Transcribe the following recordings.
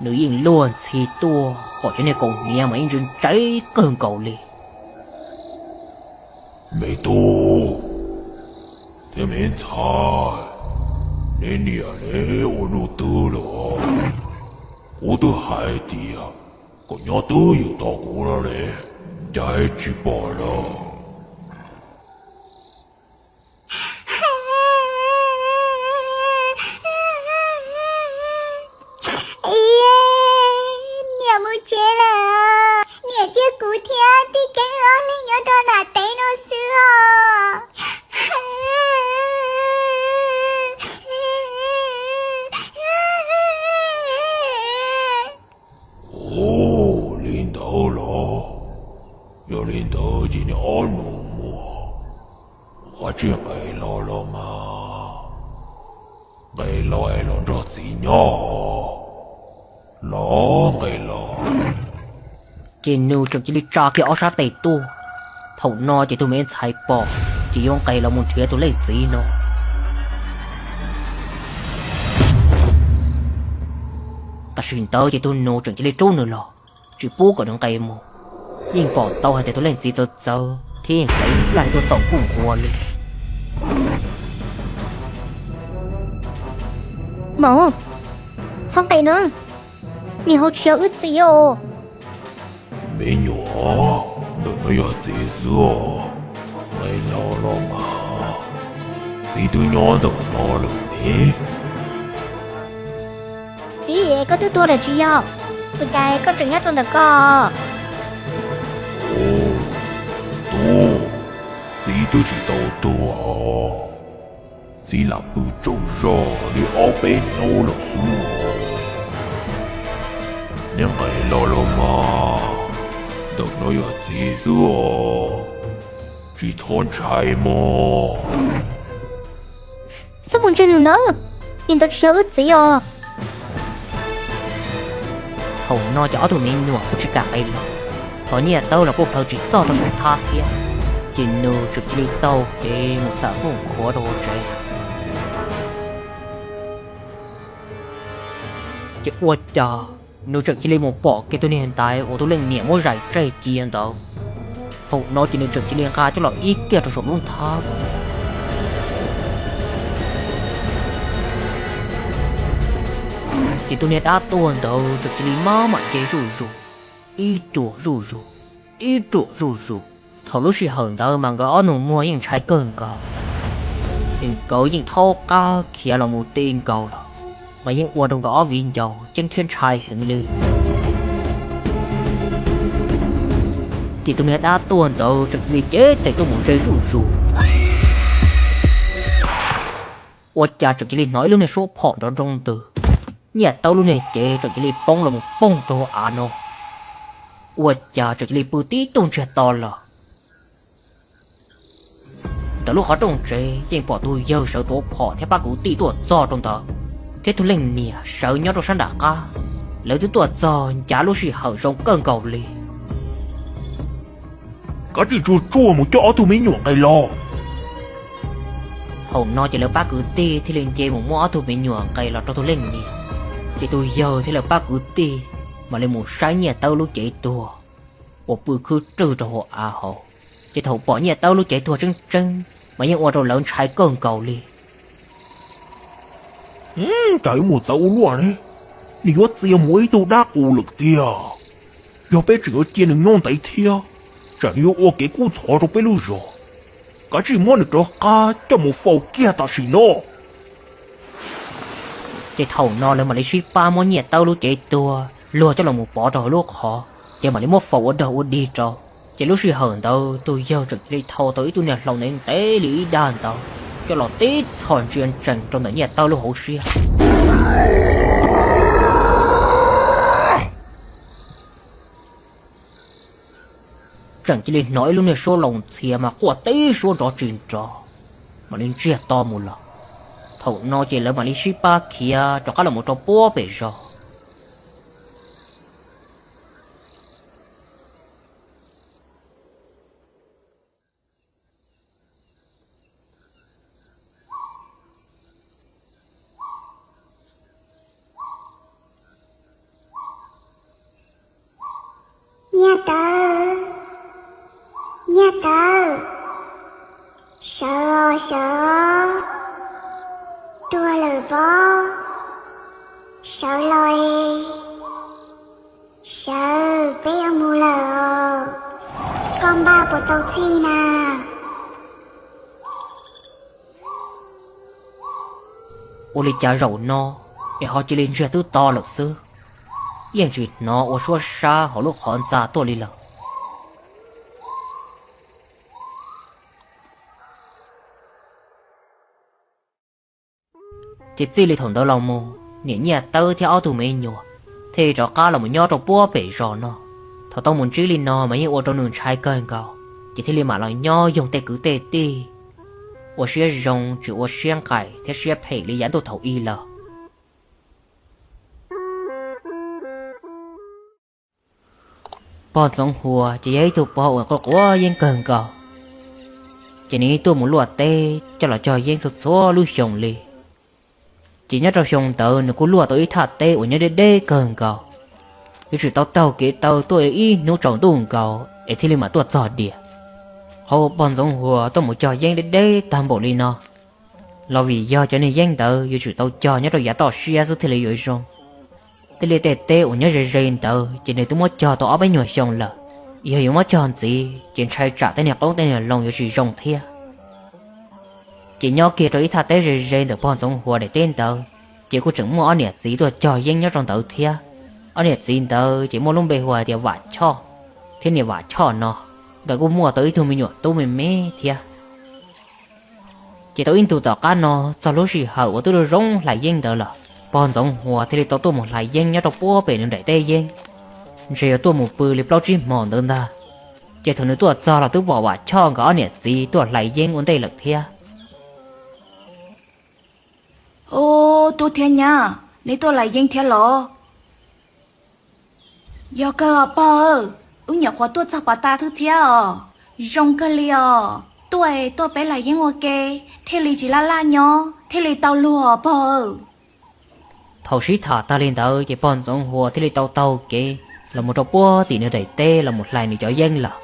Nws yeej luag ntxhi tuaj, pom cov niag kaus hniav mas yeej ntse ntse kawg nkaus li. Me tub thiab me ntxhais, neb niam neb ua luaj twg lawm? Kuv twb hais tias kom nyob twj ywm tos kuv no ne, cas tsis pom lawm? Niam mus tsev lawm, niam cia kuv thiab tij Keeb ob leeg nyob rau nram teb no xwb os. Ua li ntawd los, yog li ntawd ces neb ob nus muag, kav tsij nqes los los mas, nqes los es los nrog txiv nyob, los nqes los. Ces nws tseem cia li tsa kiag ob sab tes tuaj. Thaum no ces tus me ntxhais pom, ces yuav nqes los mus nrhiav tus leej txiv no. Tam sim ntawd ces tus nus tseem cia li rub nws los, tsis pub kom nws nqes mus. Yeej pom tau hais tias tus leej txiv txawv txawv thiab yeej hlais plaj tuaj tom kuj nquas li. Maum, txhob nqes na, niam hauv tsis yog wb txiv os. Me nyuam, ntawm no yog txiv xwb os, nqes los los mas, txiv twb nyob ntawm no lawm ne. Txiv, koj twb tuag lawm tsis yog? Ua cas koj tseem nyob rau ntawm ko? Tub, txiv twb tsis tau tuag, txiv lam pw tsaug zog li ob peb hnub lawm xwb os. Neb nqes los los mas, ntawm no yog txiv xwb os, tsis txhob ntshai mog. Txhob mus ntsia nws nawb, niag ntawd tsis yog wb txiv os. Thaum no ces ob tug me nyuam kuj tsis kam nqes los, ho Nyiaj Tawb los kuj plhawv tsis txog rau saum thab thiab. Ces nws tseem cia li taug kev mus xam muj khuav rau hauv tsev. Ces ua cas nws tseem cia li mus pom kiag tus niag ntaiv uas tus leej niam muab zais tseg cia ntawd. Thaum no ces nws tseem cia li nqa coj los ib kiag rau saum lub nthab. Ces tus niag dab tuag ntawd tseem cia li maj mam nce zuj zus, ib ruam zuj zus, ib ruam zuj zus. Thaum lub sij hawm ntawd mas nkawd ob nus muag yeej ntshai kawg nkaus, nkawd yeej thaub qab khiav los mus ti nkaus lawm, mas yeej ua rau nkawd ob viv ncaus ceeb thiab ntshai heev li. Ces tus niag dab tuag ntawd tseem cia li cev tes tuaj mus ze zuj zus. Ua cas tseem cia li hnov ib lub niag suab phom nrov nroo ntws, Nyiaj Tawb lub niag cev tseem cia li poob los mus poog rau hauv av no. Ua cas tseem cia li pw tib tug ntsiag to los. Ntawm lub qhov rooj tsev yeej pom tus yawg sawv tuav phom thiab pab kwv tij tuaj txog rau ntawd, thiab tus leej niam sawv nyob rau sab nram qab. Lawv twb tuaj txog ncav lub sij hawm zoo kawg nkaus li. Kav tsij tsuag tsuag mus coj ob tug me nyuam nqes los. Thaum no ces lawv pab kwv tij thiaj li nce mus muab ob tug me nyuam nqes los rau tus leej niam. Ces tus yawg thiab lawv pab kwv tij mam li mus saib Nyiaj Tawb lub cev tuag uas pw khwb rwg rau hauv av hauv. Ces thaum pom Nyiaj Tawb lub cev tuag tseeb tseeb mas yeej ua rau lawv ntshai kawg nkaus li. Cas yuav mus txawv ua luaj ne, nws yuav txia mus ua ib tug dab qus lawm tiag. Yog peb tseem yuav cia nws nyob ntev thiab, tsam nws yuav ua kev kub ntxhov rau peb lub zos. Kav tsij muab nws rov qab coj mus faus kiag tam sim no. Ces thaum no lawv mam li sib pab muab Nyiaj Tawb lub cev tuag luag coj los mus pov rau hauv lub qhov, ces mam li muab faus ua dog ua dig rau. Ces lub sij hawm ntawd tus yawg tseem cia li thau tau ib tug niag hlau ntev ntev li ib dag ntawd coj los tib txhos ntsia ntsees rau ntawm Nyiaj Tawb lub hauv siab. Tseem cia li hnov ib lub niag suab laus ntxhias mas quaj tib suab nrov tsis nrov, mam li ntsiag to mus lawm. Thaum no ces lawv mam li sib pab khiav rov qab los mus rau puag pem zos. Los, sawv, peb yuav mus lawm os. Koj npaj puas tau txhij na? Ua li cas zaum no es ho cia li ntsiag twb to lawm xwb, yeej tsis hnov ua suab sab hauv lub qhov ntxa tuaj li lawm. Ces txij li thaum ntawd los mus, niam Nyiaj Tawb thiab ob tug me nyuam thiaj li rov qab los mus nyob rau puag pem zos no. Thaum tau mus ntsib li no mas yeej ua rau nws ntshai kawg nkaus, ces thiaj li mam los nyob yoog tej kwv tej tij, ua siab zoo tsis ua siab nqaim thiab siab phem li yav ntuj thaum ub lawm. Pog Ntxoov Huas ces yog ib tug pog uas quav quav yeeb kawg nkaus, ces nws yeej tuaj mus luaj teb coj los cog yeeb txhua txhua lub xyoo li. Ces nyob rau xyoo ntawd nws kuj luaj tau ib thaj teb uas nyob deb deb kawg nkaus, yuav tsum tau taug kev taw tuaj ib hnub tsaus ntuj nkaus es thiaj li mam tuaj txog diam. Qhov uas pog Ntxoov Huas tuaj mus cog yeeb deb deb tag npaum li no los vim yog cov niag yeeb ntawd yuav tsum tau cog nyob rau yav toj siab xwb thiaj li yuav zoo. Tej liaj tej teb uas nyob ze ze ntawd ces nws twb muab cog tau ob peb nyuag xyoo lawm, yog yuav muab cog ntxiv ces ntshai tsam tej niag qoob tej niag loo yuav tsis zoo thiab. Ces nyob kiag rau ib thaj teb ze ze ntawm pog Ntxoov Huas daim teb ntawd, ces kuj tseem muaj ob niam txiv tuaj cog yeeb nyob rau ntawd thiab. Ob niam txiv ntawd ces muaj lub npe hu hais tias Vam Choj thiab niam Vam Choj no, nkawd kuj muaj tau ib tug me nyuam tub me me thiab. Ces tau ib ntus tom qab no, txog lub sij hawm uas twb zoo hlais yeeb ntawd lawm, pog Ntxoov Huas thiaj li tau tuaj mus hlais yeeb nyob rau puag pem nws daim teb yeeb. Ntshe yuav tuaj mus pw li plaub tsib hmo ntawd ntag. Ces thaum nws tuaj txog los twb pom Vam Choj nkawd ob niam txiv tuaj hlais yeeb ua ntej lawm thiab. Ub, tub thiab nyab, neb tuaj hlais yeeb thiab los? Yog kawg os pog, wb nyuam qhuav tuaj txog pas tas xwb thiab os. Zoo kawg li os, tuaj tuaj peb hlais yeeb ua ke, thiaj li tsis laj laj nyob, thiaj li tau luag os pog. Thaum sib tham tag li ntawd ces pog Ntxoov Huas thiaj li tau taug kev los mus rau puag tim nws daim teb los mus hlais nws cov yeeb lawm.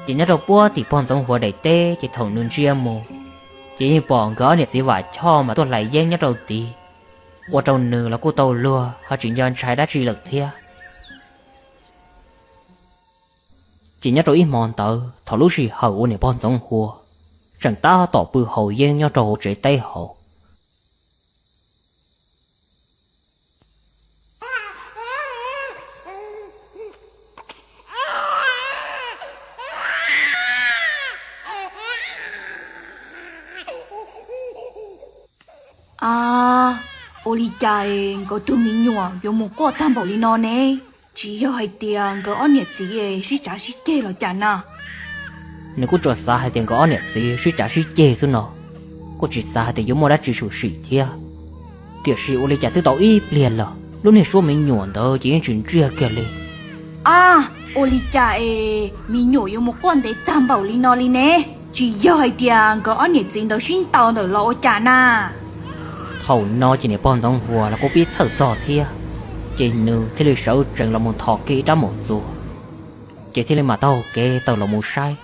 Ces nyob rau puag tim pog Ntxoov Huas daim teb ces thaum nws ntsia mus, ces yeej pom nkawd ob niam txiv Vam Choj mas tuaj hlais yeeb nyob rau tid, ua rau nws los kuj tau luag ho tsis nco ntshai dab tsi lawm thiab. Ces nyob rau ib hmo ntawd thaum lub sij hawm uas niam pog Ntxoov Huas tseem tab tom pw haus yeeb nyob rau hauv tsev teb hauv, A, ua li cas es nkawd tus me nyuam yuav mus quaj tag npaum li no ne? Tsis yog hais tias nkawd ob niam txiv sib cav sib ceg los cas na? Nws kuj tsuas xav hais tias nkawd ob niam txiv sib cav sib ceg xwb no, kuj tsis xav hais tias yuav muaj dab tsi tshwm sim thiab. Tiam sis ua li cas twb tau ib pliag lawm lub niag suab me nyuam ntawd ces yeej tsis ntsiag kiag li. A, ua li cas es me nyuam yuav mus quaj ntev tag npaum li no li ne? Tsis yog hais tias nkawd ob niam txiv ntawd sib ntaus ntawm los ua cas na? Thaum no ces niam pog Ntxoov Huas los kuj pib txhawj txog thiab, ces nws thiaj li sawv tsees los mus nthos kiag ib rab maum txuas, ces thiaj li mam taug kev tawm los mus saib.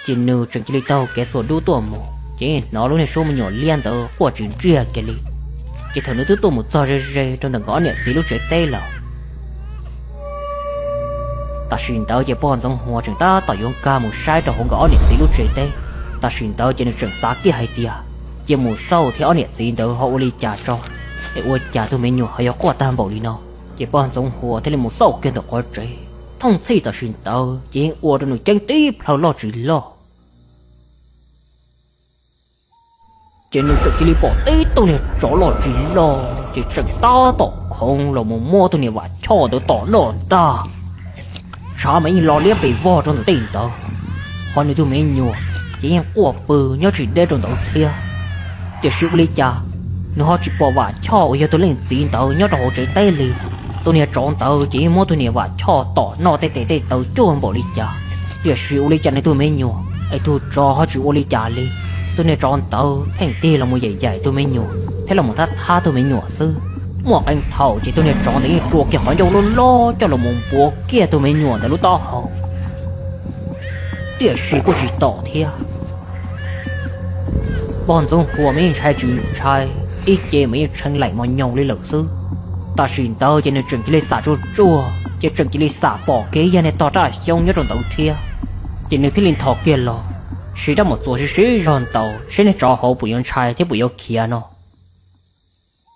Ces nws tseem cia li taug kev xuas dub tuaj mus ces yeej hnov lub niag suab me nyuam liab ntawd quaj tsis ntsiag kiag li. Ces thaum nws twb tuaj mus txog ze ze rau ntawm nkawd ob niam txiv lub tsev teb lawm, tam sim ntawd ces pog Ntxoov Huas tseem tab tom yuav nkag mus saib rau hauv nkawd ob niam txiv lub tsev teb. Tam sim ntawd ces nws tseem xav kiag hais tias cia mus xauj thiab ob niam txiv ntawd ho ua li cas tso, es ua cas tus me nyuam ho yuav quaj tag npaum li no. Ces pog Ntxoov Huas thiaj li mus xauj kiag ntawm qhov tsev. Thooj txhij tam sim ntawd ces yeej ua rau nws ceeb tib plhaw loj tsis loj. Ces nws txawm cia li pom tib tug niag tsov loj tsis loj ces tseem tab tom khoov los mus muab tus niam Vam Choj ntawd tom noj ntag. Tshav mas yeej lo liab pes vog rau ntawm tej ntawd, ho nws tus me nyuam ces yeej quaj pw nyob tsis deb rau ntawd thiab. Tiam sis ua li cas nws ho tsis pom Vam Choj uas yog tus leej txiv ntawd nyob rau hauv tsev teb li. Tus niag tsov ntawd ces yeej muab tus niam Vam Choj tom noj tej tes tej taw cuag npaum li cas, tiam sis ua li cas nws tus me nyuam es tus tsov ho tsis ua li cas li. Tus niag tsov ntawd pheej tig los mus yaim yaim tus me nyuam thiab los mus thab thab tus me nyuam xwb. Muaj qee thaum ces tus niag tsov ntawd yeej rua kiag qhov ncauj loj loj coj los mus npuav kiag tus me nyuam ntawd lub taub hau, tiam sis kuj tsis tom thiab. Pog Ntxoov Huas mas yeej ntshai tsis ntshai, ib ce mas yeej tshee laim mos nyoos li lawm xwb. Tam sim ntawd ces nws tseem cia li xam tsuag tsuag ces tseem cia li xam pom kiag ib yag niag tog raj xyoob nyob rau ntawd thiab. Ces nws thiaj li nthos kiag los, siv rab mus txuas sib sib zog ntaus saib niag tsov hauv puas yuav ntshai thiab puas yuav khiav no.